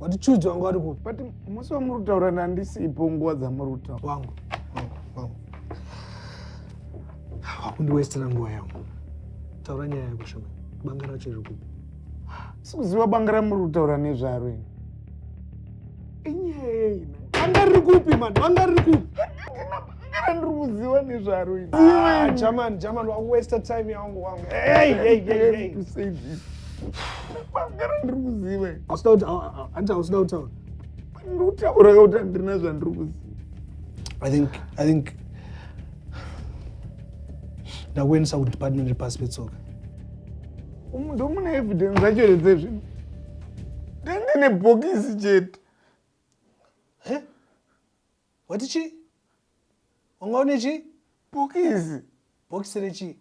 Wati Tuesday wanga uri kupi? But musi wamuri kutaura ndandisipo nguva dzamuri kutaura. Wangu, wangu, wangu. Wakundiwestera nguva yangu. Taura nyaya yako shoma. Banga racho riri kupi? Sikuziva banga ramuri kutaura nezvaro ini. Inyaya yei? Banga riri kupi man? Banga riri kupi? Handina banga randiri kuziva nezvaro ini. Ah, German, German, wakuwesta time yangu wangu. Hey, hey, hey, hey. To say this. Banga randiri kuziva. Hausida kuti hanti hausida kutaura. Ndiri kutaura kuti handina zvandiri kuziva. I think ndakuendesa kudepartment repasi petsoka. Umu ndomune evidence dzacho here dzezvinhu? Ndandine bhokisi chete. He? Wati chii? Wanga une chii? Bhokisi. Bhokisi rechii?